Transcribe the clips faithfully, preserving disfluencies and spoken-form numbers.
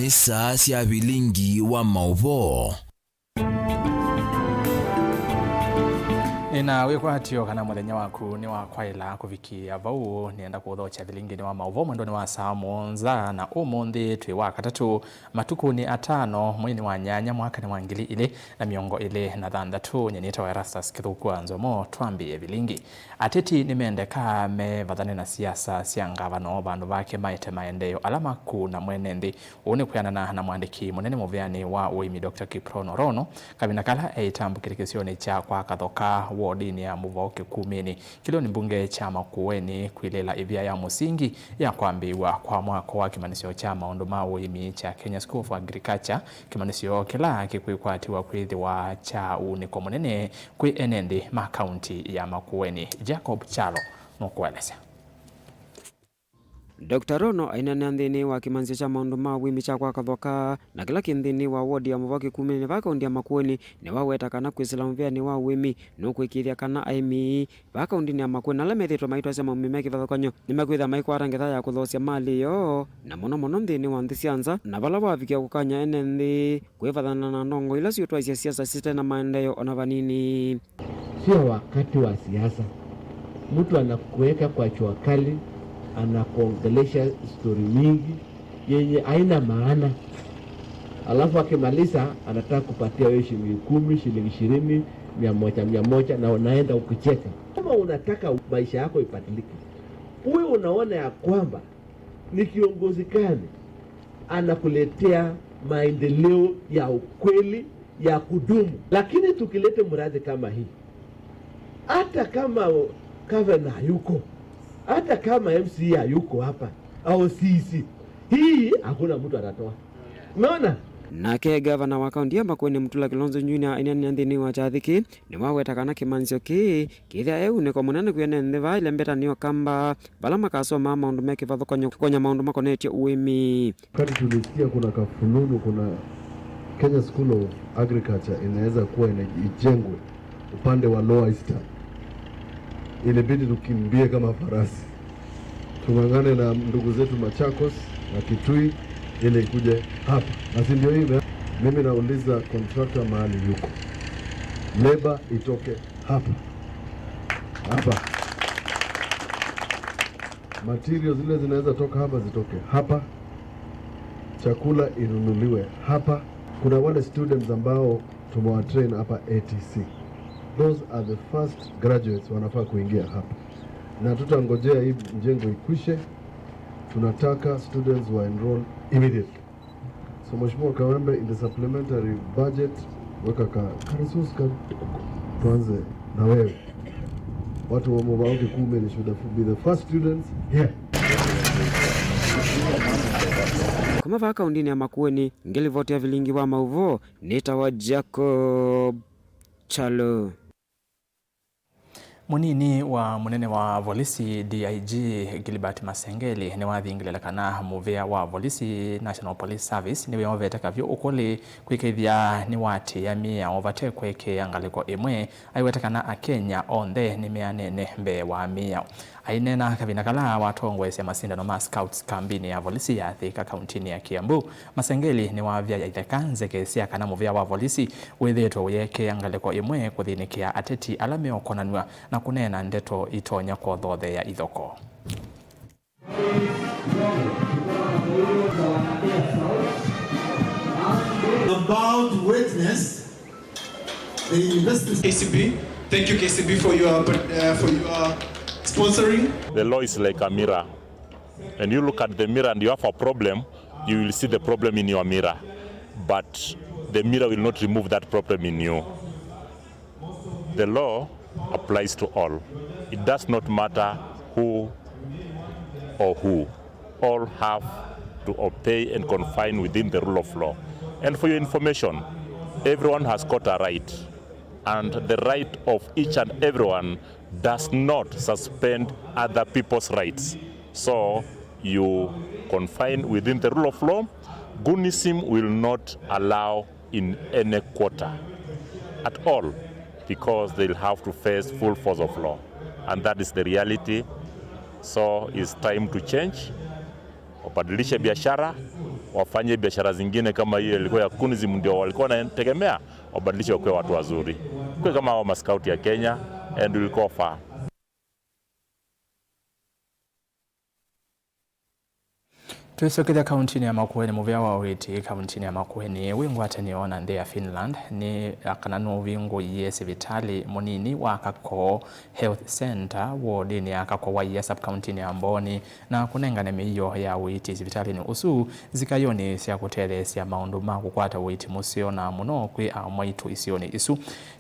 Saa sya vilingi wa maũvoo. Nĩna wĩkwatyo kana mũthenya waku nĩ wa kwaĩla kũvikĩa vau. Nĩenda kũthokya vilingini wa maũvoo mwendonĩ wa saa mũonza, na ũmũnthĩ twĩ wa katatũ, matukũnĩ atano, mweinĩ wa nyanya, mwakanĩ wa ngili ilĩ na mĩongo ĩlĩ na thanthatũ. Nyie nĩtawa Erastus Kĩthũku wa Nzomo. Twambĩe vilingi. Ateti nĩmendekaa mevathane na siasa sya ngavana vandũ vake maete maendeeo ala makũna mwene nthĩ. Ũũ nĩ kwĩanana na mwandĩki mũnene mũvĩanĩ wa ũĩmi, Doctor Kiprono Rono, kavinda kala eĩtambũkĩte kĩsionĩ kya kwa Kathoka, wodinĩ ya Mũvoo Kĩkumĩnĩ, kĩlĩonĩ mbunge kya Makueni, kwĩlĩĩla ĩvia ya mũsingi ya kwambĩĩw'a kwa mwako wa kĩmanyĩsyo kya maũndũ ma ũĩmi kya Kenya School of Agriculture, kĩmanyĩsyo kĩla kĩkwĩkwatĩw'a kwĩthĩwa kya ũunĩko mũnene kwĩ ene nthĩ ma kaunti ya Makueni. Jacob Kyalo nũkũelesya. Doctor Rono aineenea nthĩnĩ wa kĩmanyĩsyo kya maũndũ ma ũĩmi kya kwa Kathoka, na kĩla kĩ nthĩnĩ wa wodi ya Mũvoo Kĩkumĩnĩ va kaunti ya Makueni, nĩwaweta kana kwĩsĩla mũvĩanĩ wa ũĩmi nũkwĩkĩĩthya kana aĩmi va kauntinĩ ya Makueni ala methĩĩtwe maitwasya maũmbi me kĩvathũkany'o nĩmekwĩthĩa maikwata ngetha ya kũthoosya malĩ yoo, na mũno mũno nthĩnĩ wa nthĩ sya nza, na vala wavikĩa kũkany'a ene nthĩ kwĩvathana na ndongoi ila siũtwaisya siasa site na maendeeo o na vanini. Sio wakati wa siasa. Mtu anakuweka kwa jua kali, anakuongelesha stori mingi yenye haina maana, alafu akimaliza anataka kupatia wewe shilingi kumi, shilingi ishirini, mia moja, mia moja, na unaenda ukicheka. Kama unataka maisha yako ibadilike, uwe unaona ya kwamba ni kiongozi gani anakuletea maendeleo ya ukweli ya kudumu. Lakini tukilete mradi kama hii, hata kama governor hayuko, hata kama M C A hayuko hapa au C E C, hii hakuna mtu atatoa. Umeona? Nake gavana wa kaunti ya Makueni, Mutula Kilonzo Junior, aineena nthĩnĩ wa kyathĩ kĩĩ, nĩwaweta kana kĩmanyĩsyo kĩĩ kĩthĩa e unĩko mũnene kwĩ ene nthĩ vaa ĩlembetanĩ ya Ũkamba, vala makasomaa maũndũ me kĩvathũkany'o kũkonya maũndũ makonetye ũĩmi. Wakati tulisikia kuna kafununu, kuna Kenya School of Agriculture inaweza kuwa ina-, ijengwe upande wa Lower Eastern, ilibidi tukimbie kama farasi, tung'ang'ane na ndugu zetu Machakos na Kitui ili ikuje hapa, na si ndio hivyo? Mimi nauliza contractor mahali yuko, labor itoke hapa. Hapa. Materials zile zinaweza toka hapa zitoke hapa. Chakula inunuliwe hapa. Kuna wale students ambao tumewatrain hapa A T C. Those are the first graduates wanafaa kuingia hapa. Na tutangojea hii mjengo ikwishe. Tunataka students wa enroll immediately. So, Mheshimiwa Kawempe, in the supplementary budget, weka ka, ka resource ka, tuanze na wewe. Watu wa Mũvoo Kĩkumĩnĩ should have be the first students here. Kuma vaa kauntinĩ ya Makueni, ngĩlivoti ya vilingi wa maũvoo, nĩtawa Jacob Kyalo. Mũnini wa mũnene wa volisi, D I G, Gilbert Masengeli, nĩwathingĩlĩle kana mũvĩa wa volisi, National Police Service, nĩwĩovete kavyũ ũkũlĩ kwĩkĩĩthya nĩwatĩĩa mĩao vate kũekeea ngalĩko ĩmwe. Aiweta kana Akenya onthe nĩmeanene mbee wa mĩao. Aineena kavinda kala watongoesya masindano ma Scouts kambinĩ ya volisi ya Thika, kauntinĩ ya Kiambu, Masengeli nĩwavya ya itheka nzeke sya kana mũvĩa wa volisi wĩthĩĩtwe ũyeekea ngalĩko ĩmwe kũthĩnĩkĩa ateti ala meũkonanw'a na kũneena ndeto itonya kũthotheea ithoko. About witness, the investment. K C B, thank you, K C B, for your, uh, for your sponsoring. The law is like a mirror. When you look at the mirror and you have a problem, you will see the problem in your mirror. But the mirror will not remove that problem in you. The law applies to all. It does not matter who or who. All have to obey and confine within the rule of law. And for your information, everyone has got a right, and the right of each and everyone does not suspend other people's rights. So you confine within the rule of law. Goonism will not allow in any quarter at all, because they'll have to face full force of law, and that is the reality. So it's time to change. Wabadilishe biashara, Wafanye biashara zingine kama hiyo ilikuwa ya Kunism, ndio walikuwa wanategemea, wabadilishe wakuwe watu wazuri. Kuwe kama hao maskauti ya Kenya, and we'll go far. Twĩsokethya kauntinĩ ya Makueni, mũvĩa wa ũiiti kauntinĩ ya Makueni wĩ ngwatanĩo na nthĩ ya Finland nĩ kana nũvingũie sivitalĩ mũnini wa Kakoo Health Centre wodinĩ ya Kakoo Waia sub-kauntinĩ ya Mbooni na kũnengane mĩio ya ũiiti sivitalĩnĩ ũsu nzikayonĩ sya kũtetheesya maũndũ ma kũkwata ũiiti mũseo na mũno kwĩ amwaitũ isionĩ isu.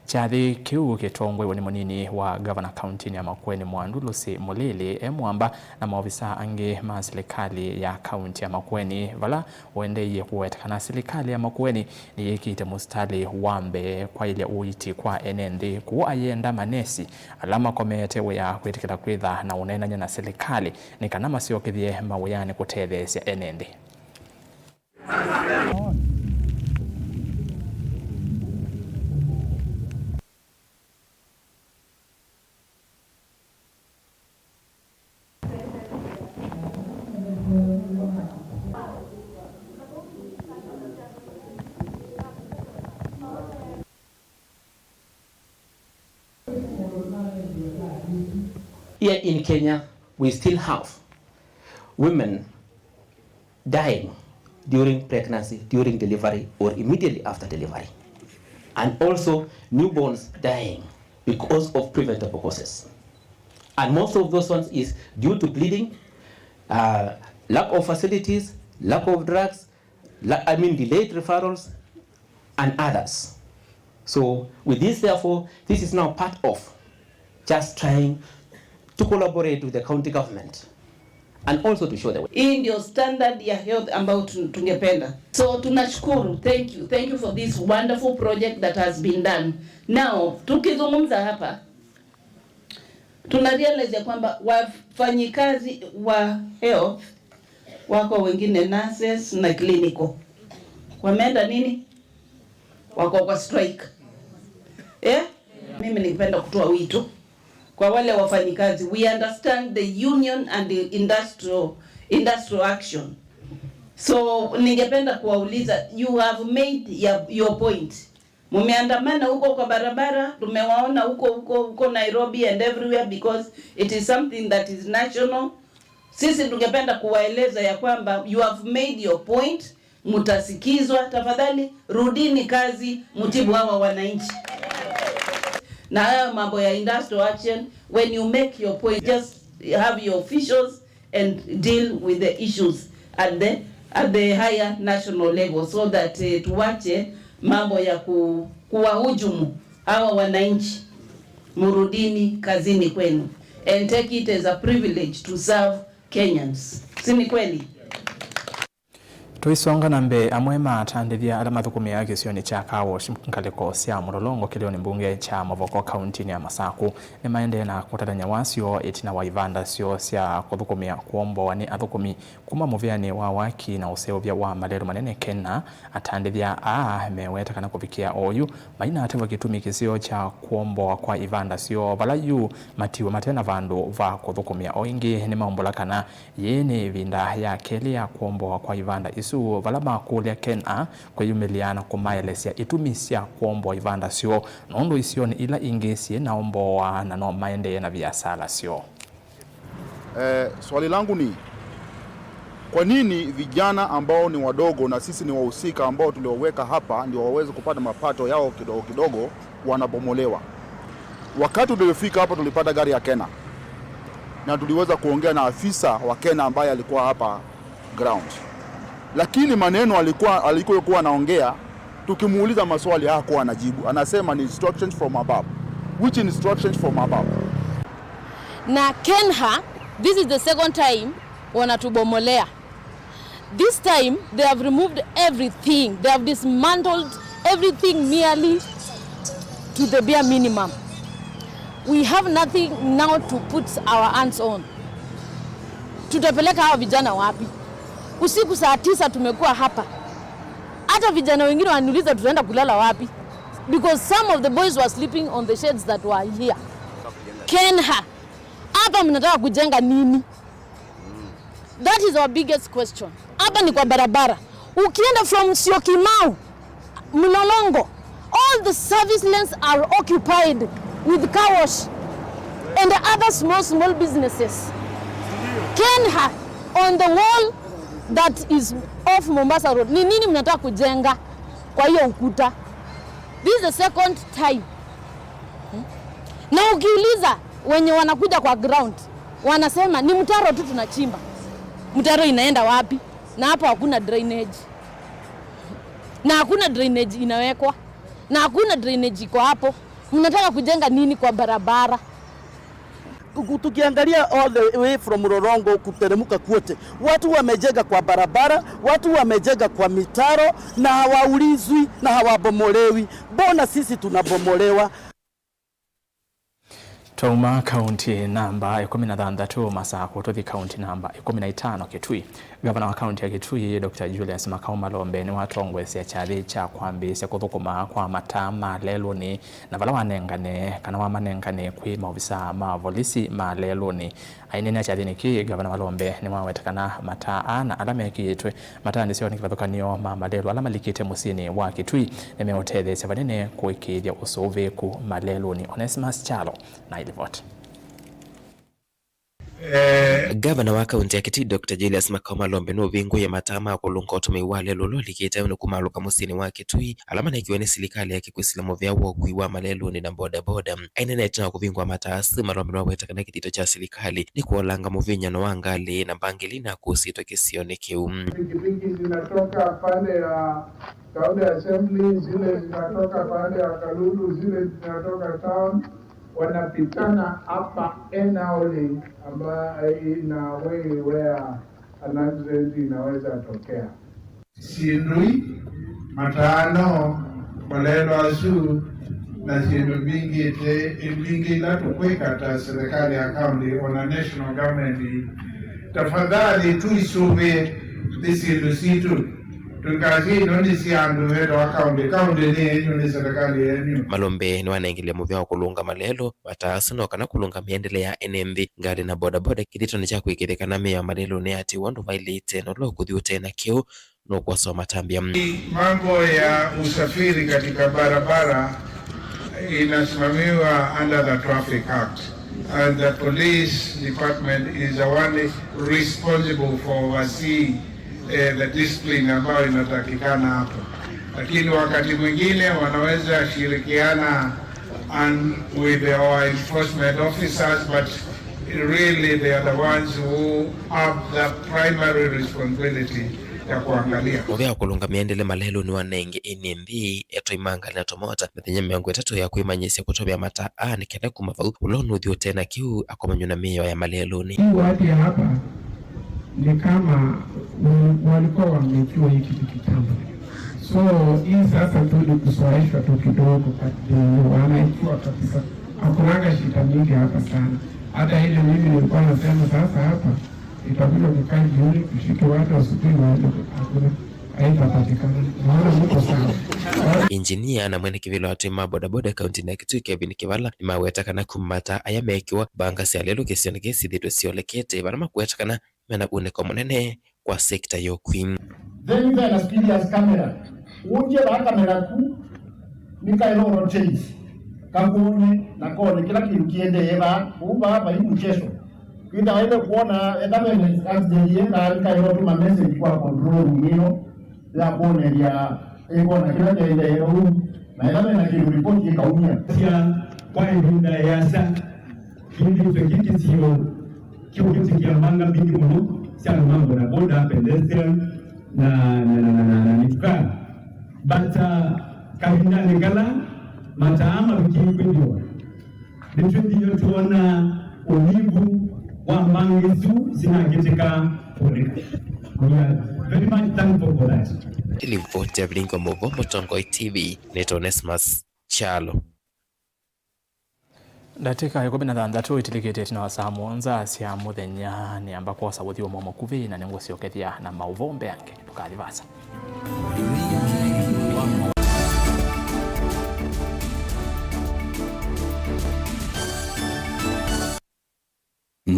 Kyathĩ kĩu kĩtongoew'e nĩ mũnini wa ngavana kauntinĩ ya Makueni Mwandu Lucy Mũlili e mwamba na maovisaa angĩ ma silikalĩ ya kaunti ya Makueni, vala ũendeeie kũweta kana silikalĩ ya Makueni nĩyĩkĩte mũsitalĩ wa mbee kwaĩlya ũiiti kwa ene nthĩ, kũu ayenda manesi ala makomete wĩa kwĩtĩkĩla kwĩtha na ũneenany'a na silikalĩ nĩ kana masyokethye mawĩanĩ kũtetheesya ene nthĩ. Here in Kenya, we still have women dying during pregnancy, during delivery, or immediately after delivery. And also newborns dying because of preventable causes. And most of those ones is due to bleeding, uh, lack of facilities, lack of drugs, la-, I mean, delayed referrals, and others. So with this, therefore, this is now part of just trying to collaborate with the county government and also to show the way. Hii ndio standard ya health ambayo tu-, tungependa. So tunashukuru, thank you, thank you for this wonderful project that has been done. Now, tukizungumza hapa, tuna realize ya kwamba wafanyikazi wa health wako wengine nurses na clinical. Wameenda nini? Wako kwa strike. Eh? Mimi ningependa kutoa wito kwa wale wafanyikazi. We understand the union and the industrial, industrial action. So ningependa kuwauliza, you have made your, your point. Mumeandamana huko kwa barabara, tumewaona huko, huko, huko Nairobi and everywhere because it is something that is national. Sisi tungependa kuwaeleza ya kwamba you have made your point, mutasikizwa. Tafadhali rudini kazi, mutibu hawa wananchi. Na hayo mambo ya industrial action, when you make your point, just have your officials and deal with the issues at the, at the higher national level so that, eh, tuwache mambo ya ku-, kuwahujumu hawa wananchi. Murudini kazini kwenu and take it as a privilege to serve Kenyans. Si ni kweli? Tũisonga na mbee, amwe ma atandĩthya ala mathũkũmĩaa kĩsionĩ kya Car Wash ngalĩko sya Mũlolongo kĩlĩonĩ mbunge kya Mavoko kauntinĩ ya Masaku nĩmaendee na kũtatany'a wasyo ĩtina wa ivanda syoo sya kũthũkũmĩa kũombowa nĩ athũkũmi kuma mũvĩanĩ wa waki na ũseũvya wa malelũ manene KeNHA. Atandĩthya aa meweta kana kũvikĩa oyu mainatavw'a kĩtumi kĩseo kya kũombowa kwa ivanda syoo vala yu matiwe mate na vandũ va kũthũkũmĩa. O ĩngĩ nĩmaumbũla kana yĩĩ nĩ ĩvinda ya kelĩ ya kũombowa kwa ivanda isu, vala makũlya KeNHA kwĩyumĩlya na kũmaelesya itumi sya kũomboa ivanda syoo, nũndũ isionĩ ila ingĩ syĩ na omboa na no maendee na viasala syoo. Eh, swali langu ni, kwa nini vijana ambao ni wadogo na sisi ni wahusika ambao tulioweka hapa ndio waweze kupata mapato yao kidogo kidogo wanabomolewa? Wakati tuliofika hapa tulipata gari ya KeNHA na tuliweza kuongea na afisa wa KeNHA ambaye alikuwa hapa ground, lakini maneno alikuwa, alikuwa anaongea, tukimuuliza maswali hakuwa anajibu, anasema ni instructions from above. Which instructions from above? Na KeNHA, this is the second time wanatubomolea. This time they have removed everything. They have dismantled everything nearly to the bare minimum. We have nothing now to put our hands on. Tutapeleka hawa vijana wapi? Usiku saa tisa tumekuwa hapa. Hata vijana wengine wananiuliza tutaenda kulala wapi? Because some of the boys were sleeping on the sheds that were here. KeNHA, hapa mnataka kujenga nini? That is our biggest question. Hapa ni kwa barabara. Ukienda from Syokimau, Mlolongo, all the service lanes are occupied with car wash and other small, small businesses. Kenha on the wall that is off Mombasa Road. Ni nini mnataka kujenga kwa hiyo ukuta? This is the second time. Na ukiuliza wenye wanakuja kwa ground, wanasema ni mtaro tu tunachimba. Mtaro inaenda wapi? Na hapo hakuna drainage. Na hakuna drainage inawekwa. Na hakuna drainage iko hapo. Mnataka kujenga nini kwa barabara? Ku-, tukiangalia all the way from Mlolongo kuteremka kwote, watu wamejenga kwa barabara, watu wamejenga kwa mitaro, na hawaulizwi na hawabomolewi. Mbona sisi tunabomolewa? Twauma kaunti namba ĩkũmi na thanthatũ Masakũ, tũthi kaunti namba ĩkũmi na itano Kitui. Gavana wa kaunti ya Kitui, Doctor Julius Makau Malombe, nĩwatongoesya kyathĩ kya kwambĩĩsya kũthũkũma kwa mataa ma lelũnĩ, na vala wanengane kana wamanengane kwĩ maovisaa ma volisi ma lelũnĩ. Aineenea kyathĩnĩ kĩĩ, Gavana Malombe nĩwaweta kana mataa aa na ala mekĩĩtwe mataanĩsyawa nĩ kĩvathũkany'o ma malelũ ala malikĩte mũsyĩnĩ wa Kitui nĩmeũtetheesya vanene kũĩkĩĩthya ũsũvĩĩku malelũnĩ. Onesimus Kyalo na ilivoti. Eh. Gavana wa kaunti ya Kitui, Doctor Julius Makau Malombe, nũvingũie mataa ma kũlũnga ũtũmĩi wa lelũ ũla ũlikĩte nĩ kũmalũka mũsyĩnĩ wa Kitui, ala manekiwe nĩ silikalĩ yake kwĩsĩla mũvea wa ũkui wa malelũnĩ na bodaboda. Aineenea ĩtina wa kũvingũa mataa asu, Malombe nĩwaweta kana kĩthito kya silikalĩ nĩ kũolanga mũvinyano wa ngalĩ na mbangĩli na kũsitwa kĩsionĩ kĩu. Pikipiki zinatoka pande ya County Assembly, zile zinatoka pande ya Kalulu, zile zinatoka town, wanapitana hapa eneo hili amba-, in a way where an accident inaweza tokea. Syĩndũ ii, mataano, malelũ asu, na syĩndũ mbingĩ te, mbingĩ ila tũkwĩka ta serikali ya county, on a national government, tafadhali tũisũvĩe nĩ syĩndũ sitũ. Tũikasye ino nĩ sya andũ metawa county. County nĩ yenyu, nĩ serikali yenyu. Malombe nĩwanengelile mũvea wa kũlũnga malelũ, mataa asu no kana kũlũnga mĩendele ya ene nthĩ, ngalĩ na bodaboda kĩthito nĩ kya kũĩkĩĩthya kana mĩao malelũnĩ nĩyatiwa ũndũ vaĩlĩte, na ũla ũkũthi ũte na kĩu nũkwosa matambya. Mambo ya usafiri katika barabara inasimamiwa under the Traffic Act, and the police department is the one responsible for overseeing, eh, the discipline ambayo inatakikana hapo, lakini wakati mwingine wanaweza shirikiana and with our enforcement officers, but really they are the ones who have the primary responsibility ya kũangalia. Mũvea wa kũlũnga mĩendele malelũnĩ nĩwanengie ene nthĩ, etwa imanga na tũmota mĩthenya mĩongo ĩtatũ ya kwĩmanyĩsya kũtũmĩa mataa aa, nĩ kenda kuma vau ũla ũnũthi ũte na kĩu akomanywa na mĩao ya malelũnĩ. Hii watu ya hapa ni kama wal-, walikuwa wamejua hii kitu kitambo. So, hii sasa tu ni kuzoeshwa tu kidogo, but they wanajua kabisa. Hakunanga shida mingi hapa sana. Hata ile mimi nilikuwa nasema sasa hapa, itakuja kukaa jioni, tushike watu asubuhi waende, hakuna. Haitapatikana. Naona mko sawa. Injinia na mwene kĩvĩla wa atũi ma bodaboda kaunti ya Kitui, Kevin Kivala, nĩmaweta kana kuma mataa aya mekiwa, mbanga sya lelũ kĩsionĩ kĩĩ syĩthĩĩtwe syolekete, vala makweta kana mena unĩko mũnene kwa sekta ya ũkui. Then vena spidi ya kamera. Ũngĩ vaa kamera ku, nĩ kaĩlo rotate. Kakwone na kone kĩla kĩndũ kĩendee vaa. Ũu vaa vai mchezo. Kwĩtha waĩle kwona, ethĩwa vena accident yĩ ngalĩ, kaĩlo tũma message kwa control room ĩno ya kwonethya ĩkwona kĩla kĩendee vau, na ethĩwa vena kĩndũ, ripoti ĩkaumya. Sya kwa ĩvinda ĩasa, kĩthĩtwe kĩ kĩsio kĩũkĩtĩkĩa mbanga mbingĩ mũno sya andũ ma bodaboda, pedestrian, na, na, na mitukaa. But, uh, kavindanĩ kala mataa mavikie kwĩthĩwa, nĩtwĩthĩwe twona ũnyivu wa mbanga isu sinakĩtĩka kũoneka. We are very much thankful for that. Nĩ livoti ya Vilingi wa Mauvoo, Mũtongoi T V, nĩtawa Onesmus Kyalo. Ndatĩka ĩkũmi na thanthatũ itilĩkĩte ĩtina wa saa mũonza sya mũthenya, nĩamba kwosa ũthyũmũo mũkuvĩ na nĩngũsyokethya na maũvoo mbeange. Ndũkathi vaasa.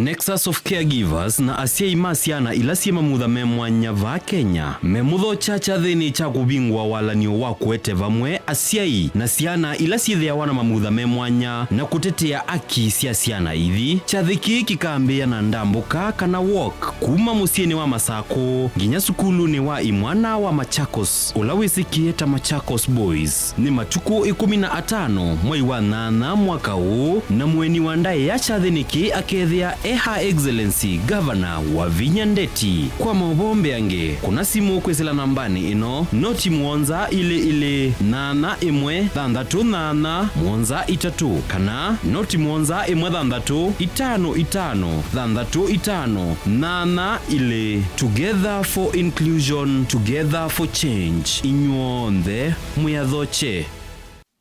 Nexus of Caregivers na asyai ma syana ila syĩ mamutha me mwanya vaa Kenya memũthokya kyathĩnĩ kya kũvingũa walany'o wa kũete vamwe asyai na syana ila syĩthĩawa na mamutha me mwanya na kũtetea aki sya syana ithi. Kyathĩ kĩĩ kĩkambĩĩa na ndambũka kana walk kuma mũsyĩnĩ wa Masakũ nginya sukulunĩ wa imwana wa Machakos, ũla wĩsĩkĩe ta Machakos Boys. Nĩ matukũ ĩkũmi na atano mwei wa nyanya mwaka ũũ, na mũeni wa ndaĩa kyathĩnĩ kĩĩ akethĩa e Her Excellency Governor Wavinya Ndeti. Kwa maũvoo mbeange, kũna simũ kwĩsĩla nambanĩ ĩno, noti mũonza ilĩ ilĩ, nyanya ĩmwe thanthatũ nyanya mũonza itatũ, kana noti mũonza ĩmwe thanthatũ itano itano thanthatũ itano nyanya ilĩ. Together for inclusion, together for change. Inyw'onthe mwĩathokye.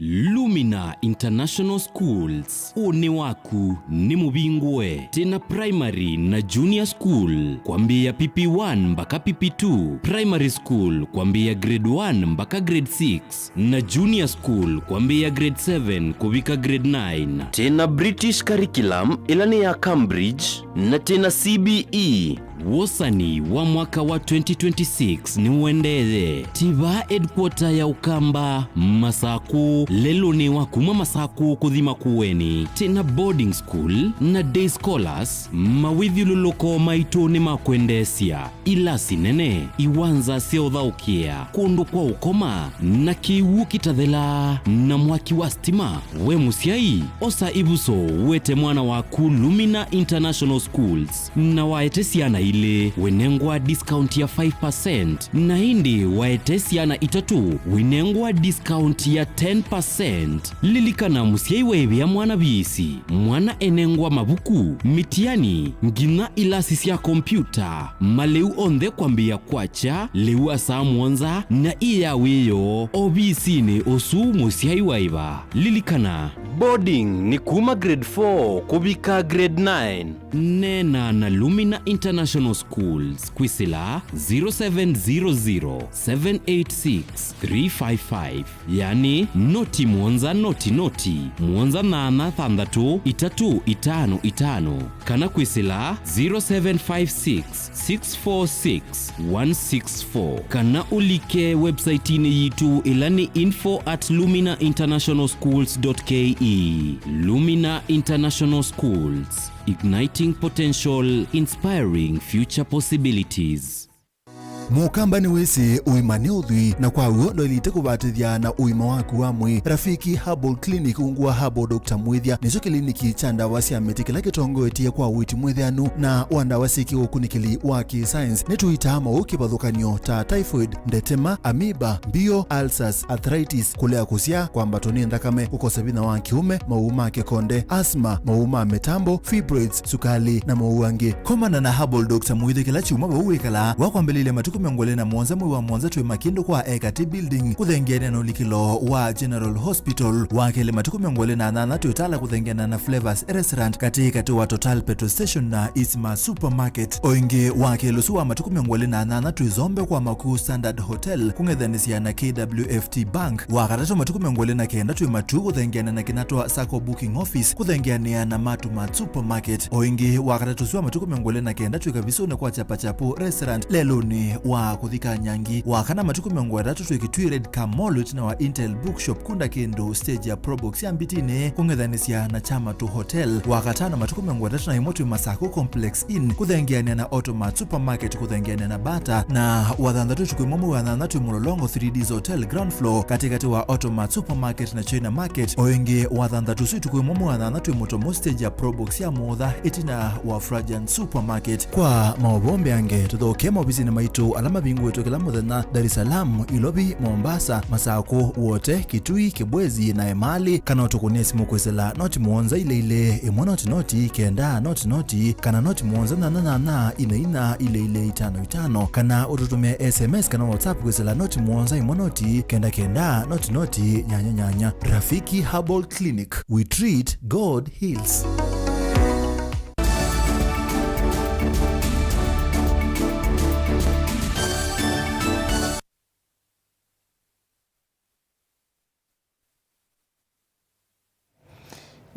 Lumina International Schools, ũnĩ waku nĩ mũvingũe. Twĩna primary na junior school kwambĩĩa P P one mpaka P P two, primary school kwambĩĩa grade one mpaka grade six, na junior school kwambĩĩa grade seven kũvika grade nine. Twĩna British curriculum ĩla nĩ ya Cambridge, na twĩna C B E. Wosani wa mwaka wa twenty twenty-six nĩũendeeye. Twĩ vaa headquarter ya Ũkamba, Masakũ, lelũnĩ wa kuma Masakũ kũthi Makueni. Twĩna boarding school na day scholars, mawĩthyũlũlũko maitũ nĩ ma kwendeesya. Ilasi nene, iwanza sya ũthaũkĩa, kũndũ kwa ũkoma, na kĩw'ũ kĩtathelaa, na mwaki wa stima. We mũsyai, osa ĩvuso ũete mwana waku Lumina International Schools, na waete syana ilĩ, wĩnengwa discount ya five percent, na ĩndĩ waete syana itatũ, wĩnengwa discount ya ten percent. Lilikana, mũsyai waĩvĩa mwana viisi, mwana enengwa mavuku, mitiani, nginya ilasi sya kompyuta, malĩu onthe kwambĩĩa kwakya lĩu wa saa mũonza na ĩ ya wĩoo ovisinĩ ũsu mũsyai waĩva. Lilikana, boarding nĩ kuma grade four kũvika grade nine. Neena na Lumina International Schools kwĩsĩla zero seven zero zero, seven eight six, three five five, yani noti mũonza noti noti, mũonza nyanya thanthatũ itatũ itano itano, kana kwĩsĩla zero seven five six, six four six, one six four, kana ũlike website-inĩ yitũ ĩla nĩ info at lumina international schools dot K E. Lumina International Schools, igniting potential, inspiring future possibilities. Mũkamba nĩwĩsĩ ũima nĩ ũthwii, na kwa w'o ndwaĩlĩte kũvatĩthya na ũima waku wa mwĩĩ. Rafiki Herbal Clinic ungu wa Herbal Doctor Mwĩthya nĩkyo kĩliniki kya ndawa sya mĩtĩ kĩla kĩtongoetye kwa ũiiti mwĩthĩanu na wa ndawa syĩ kĩũkunĩkĩli wa kĩ-science. Nĩtũitaa maũũ kĩvathũkany'o ta typhoid, ndetema, amoeba, mbio, ulcers, arthritis, kũlea kũsyaa, kwambatwa nĩ nthakame, kũkosa vinya wa kĩũme, maũũ ma kĩkonde, asthma, maũũ ma mĩtambo, fibroids, sukali, na maũũ angĩ. Komana na Herbal Doctor Mwĩthya kĩla kyumwa vau wĩkalaa. Wakwambĩlĩlya matukũ mĩongo ĩlĩ na mũonza mwei wa mũonza twĩ Makindũ kwa Ekati Building, kũthengeanĩa na ũlikĩlo wa General Hospital. Wa kelĩ matukũ mĩongo ĩlĩ na nyanya twĩ Tala kũthengeanĩa na Flavors Restaurant katĩ katĩ wa Total Petrol Station na Isma Supermarket. O ĩngĩ, wa kelĩ ũsu wa matukũ mĩongo ĩlĩ na nyanya twĩ Zombe kwa Makuu Standard Hotel kũng'ethanĩsya na K W F T Bank. Wa katatũ matukũ mĩongo ĩlĩ na kenda twĩ Matuu kũthengeanĩa na Kinatwa Sacco Booking Office kũthengeanĩa na Matumat Supermarket. O ĩngĩ, wa katatũ ũsu wa matukũ mĩongo ĩlĩ na kenda twĩ Kavisũnĩ kwa Chapachapu Restaurant lelũnĩ wa kũthi Kanyangi. Wa kana matukũ mĩongo ĩtatũ twĩ Kitui Red Car Mall ĩtina wa Intel Bookshop kũndũ kĩndũ stage ya Probox ya Mbitinĩ kũng'ethanĩsya na Chamatu Hotel. Wa katano matukũ mĩongo ĩtatũ na ĩmwe twĩ Masakũ Complex Inn kũthengeanĩa na Automat Supermarket kũthengeanĩa na Bata, na wa thanthatũ ũtukũ ĩmwe mwei wa nyanya twĩ Mũlolongo three Ds Hotel ground floor katĩ katĩ wa Automat Supermarket na China Market. O ĩngĩ, wa thanthatũ ũsu ũtukũ ĩmwe mwei wa nyanya twĩ Mũtomo stage ya Probox ya Mũũtha ĩtina wa Frajan Supermarket. Kwa maũvoo mbeange, tũthokee maovisinĩ maitũ ala mavingũĩtwe kĩla mũthenya, Dar es Salaam, Ilovi, Mombasa, Masakũ, Wote, Kitui, Kibwezi na Emali, kana ũtũkũnĩe simũ kwĩsĩla noti mũonza ilĩ ilĩ, ĩmwe noti noti, kenda noti noti, kana noti mũonza nyanya nyanya, ina ina, ilĩ ilĩ, itano itano, kana ũtũtũmĩe S M S kana WhatsApp kwĩsĩla noti mũonza ĩmwe noti, kenda kenda, noti noti, nyanya nyanya. Rafiki Herbal Clinic, we treat, God heals.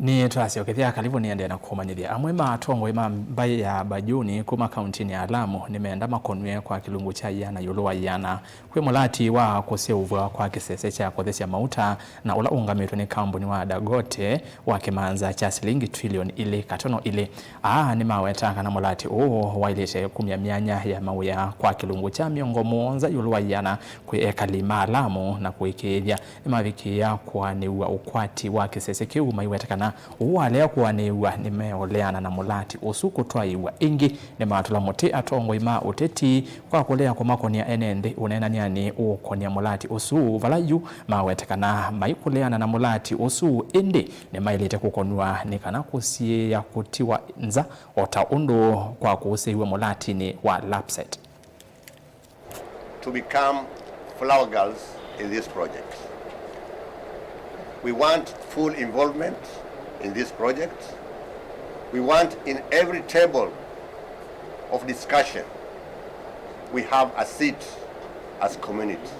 Nĩtwasyokethya, kalivu nĩendee na kũmanyĩthya. Amwe ma atongoi ma mbaĩ ya Bajuni kuma kauntinĩ ya Lamu nĩmenda makonw'e kwa kĩlungu kya ĩana ĩũlũ wa ĩana kwĩ mũlati wa kũseũvw'a kwa kĩsese kya kũthesya mauta na ũla ũũngamĩtwe nĩ kambuni wa Dangote wa kĩmanza kya silingi trilioni ilĩ katono ilĩ. Aa nĩmaweta kana mũlati ũũ waĩlĩte kumya myanya ya mawĩa kwa kĩlungu kya mĩongo mũonza ĩũlũ wa ĩana kwĩ ekali ma Lamu na kũĩkĩĩthya nĩmavikĩĩa kũanĩw'a ũkwati wa kĩsese kĩu, maiweta kana ũũ walea kũanĩw'a nĩmeũleana na mũlati ũsu kũtwaĩw'a. Ĩngĩ nĩmatũla mũtĩ atongoi ma ũteti kwa kũlea kũmakonĩa ene nthĩ ũneenany'anĩ ũũkonĩa mũlati ũsu, vala yu maweta kana maikũleana na mũlati ũsu, ĩndĩ nĩmaĩlĩte kũkonw'a nĩ kana kũsiĩĩa kũtiwa nza o ta ũndũ kwakũsĩiw'e mũlatinĩ wa Lapset. To become flower girls in this project. We want full involvement in this project. We want in every table of discussion, we have a seat as community.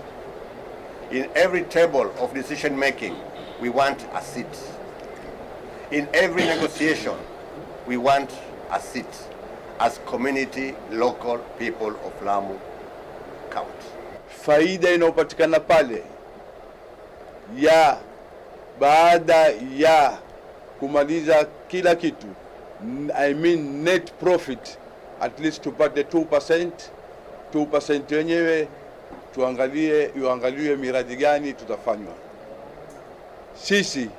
In every table of decision making, we want a seat. In every negotiation, we want a seat as community, local people of Lamu County. Faida inayopatikana pale ya baada ya kumaliza kila kitu, n-, I mean net profit, at least tupate two percent, two percent yenyewe tuangalie, iangaliwe miradi gani tutafanywa. Sisi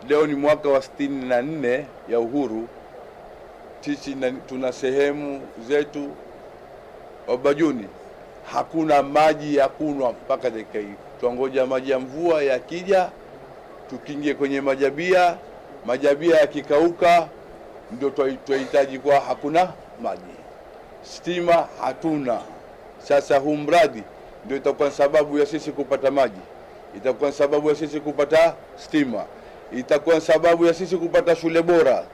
leo ni mwaka wa sitini na nne ya uhuru, sisi na, tuna sehemu zetu Obajuni, hakuna maji ya kunwa mpaka dakika hii. Twangoja maji ya mvua yakija, tukingie kwenye majabia, majabia yakikauka, ndio twa-, twahitaji kwa hakuna maji. Stima hatuna. Sasa huu mradi ndio itakuwa sababu ya sisi kupata maji, itakuwa sababu ya sisi kupata stima, itakuwa sababu ya sisi kupata shule bora,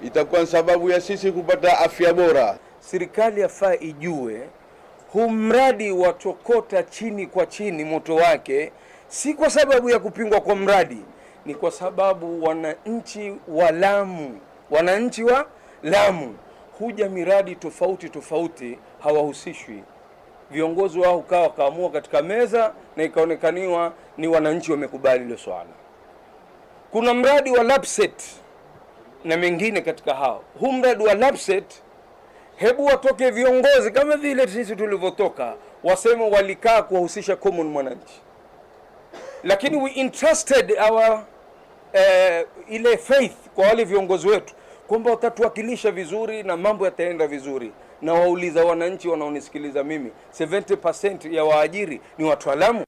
itakuwa sababu ya sisi kupata afya bora. Serikali yafaa ijue huu mradi wa Tokota chini kwa chini moto wake si kwa sababu ya kupingwa kwa mradi, ni kwa sababu wananchi wa Lamu, wananchi wa Lamu huja miradi tofauti tofauti hawahusishwi. Viongozi wao hukaa wakaamua katika meza na ikaonekaniwa ni wananchi wamekubali hilo swala. Kuna mradi wa Lapset na mengine katika hao. Huu mradi wa Lapset, hebu watoke viongozi kama vile sisi tulivyotoka, waseme walikaa kuwahusisha common mwananchi. Lakini we entrusted our, eh, ile faith kwa wale viongozi wetu kwamba watatuwakilisha vizuri na mambo yataenda vizuri. Na wauliza wananchi wanaonisikiliza mimi, seventy percent ya waajiri ni watu wa Lamu?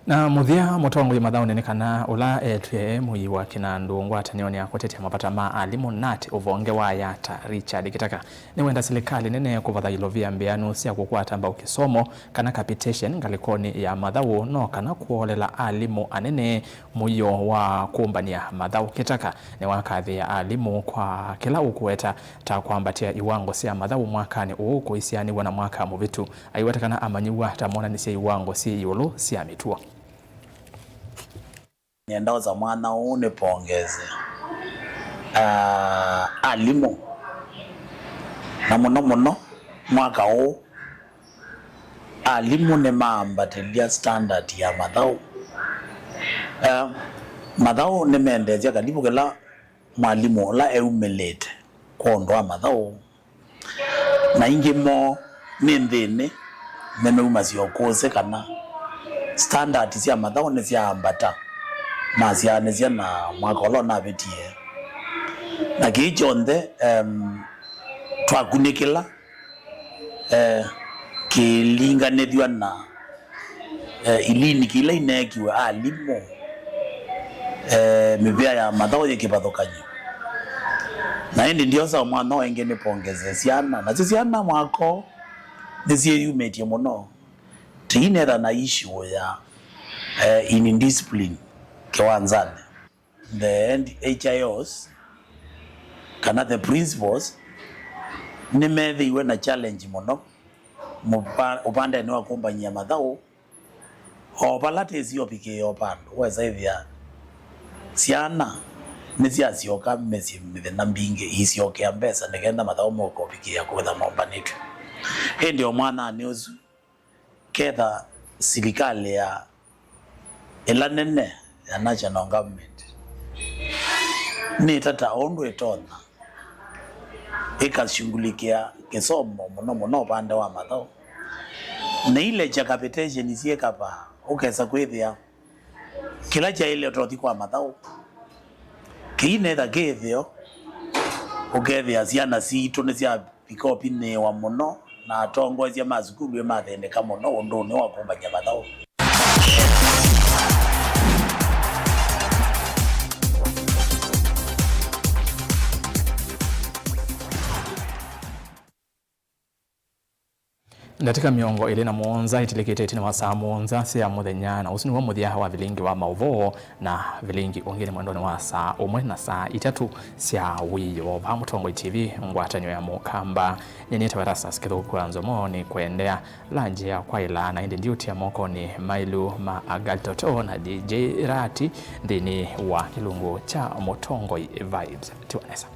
Na mũthya, mũtongoi mathaũnĩ nĩ kana ũla etw'e e mũii wa kĩnandũ ngwatanĩonĩ ya kũtetya mavata ma alimũ, nat, ũvonge wa Yata, Richard Kitaka, nĩwenda silikalĩ nene kũvatha ilovia mbĩanu sya kũkwata mbau kĩsomo kana capitation ngalĩkonĩ ya mathaũ, no kana kũolela alimũ anene mũio wa kũmbany'a mathaũ. Kitaka nĩwakathĩĩa alimũ kwa kĩla ũkũweta ta kwambatĩa iwango sya mathaũ mwakanĩ ũũ kũisianĩw'a na mwaka mũvĩtu. Aiweta kana amanyĩw'a ta monanisye iwango syĩ ĩũlũ sya mĩtuo. Nĩenda osa mwanya ũũ nĩpongeze, ah, alimũ, na mũno mũno mwaka ũũ alimũ nĩmaambatĩlya standard ya mathaũ. Eh, mathaũ nĩmendeesya kalivu kĩla mwalimũ ũla eumĩlĩte kwa ũndũ wa mathaũ. Na aingĩ moo nĩ nthĩnĩ, nĩmeumasya ũkũsĩ kana standard sya mathaũ nĩsyaambata masyaanĩsya na mwaka ũla ũnavĩtie. Na kĩĩ kyonthe, em, twakunĩkĩla, eh, kĩlinganĩthw'a na eh, iliniki ila ineekiwe alimũ, eh, mĩvĩa ya mathaũ yĩ kĩvathũkany'o. Na ĩndĩ ndiosa mwanya o ĩngĩ nĩpongeze syana. Nasyo syana mwaka ũũ nĩsyĩyumĩtye mũno. Tiinetha na issue ya eh, indiscipline kĩwanzanĩ. The head H I Os kana the principals nĩmethĩiwe na challenge mũno mũpa- ũpandenĩ wa kũmbany'a mathaũ. O vala tĩsio pikĩĩa o vandũ, wesa ĩthĩa syana nĩsyasyoka mĩsyĩ mĩthenya mbingĩ iisyokea mbesa nĩ kenda mathaũ moka ũvikĩĩa kwĩtha mombanĩtw'e. Ĩndĩ o mwananĩ ũsu ketha silikalĩ ya ĩla nene ya national government nĩtata ũndũ ĩtonya ĩkashughulikia kĩsomo mũno mũno ũvande wa mathaũ, na ilekya capitation syĩ kavaa, ũkesa kwĩthĩa kĩla kyaĩle ũtothi kwa mathaũ kĩinetha kĩthĩo, ũkethĩa syana sitũ nĩsyavika ũpinĩĩwa mũno, na atongoesya ma sukulu ĩmathĩnĩka mũno ũndũnĩ wa kũmbany'a mathaũ. Ndatĩka mĩongo ĩlĩ na mũonza itilĩkĩte ĩtina wa saa mũonza sya mũthenya, na ũsu nĩw'o mũthya wa vilingi wa maũvoo, na vilingi ũngĩ nĩ mwendonĩ wa saa ũmwe na saa itatũ sya wĩoo. Vaa Mũtongoi T V, ngwatanĩo ya Mũkamba, nĩnĩtawa Erastus Kĩthũku wa Nzomo, nĩ kũendea lanji ya kwaĩla, na ĩndĩ ndiũtia mokonĩ maĩlu ma Agaltoto na D J Rati nthĩnĩ wa kĩlungu kya Mũtongoi Vibes. Tiwa nesa.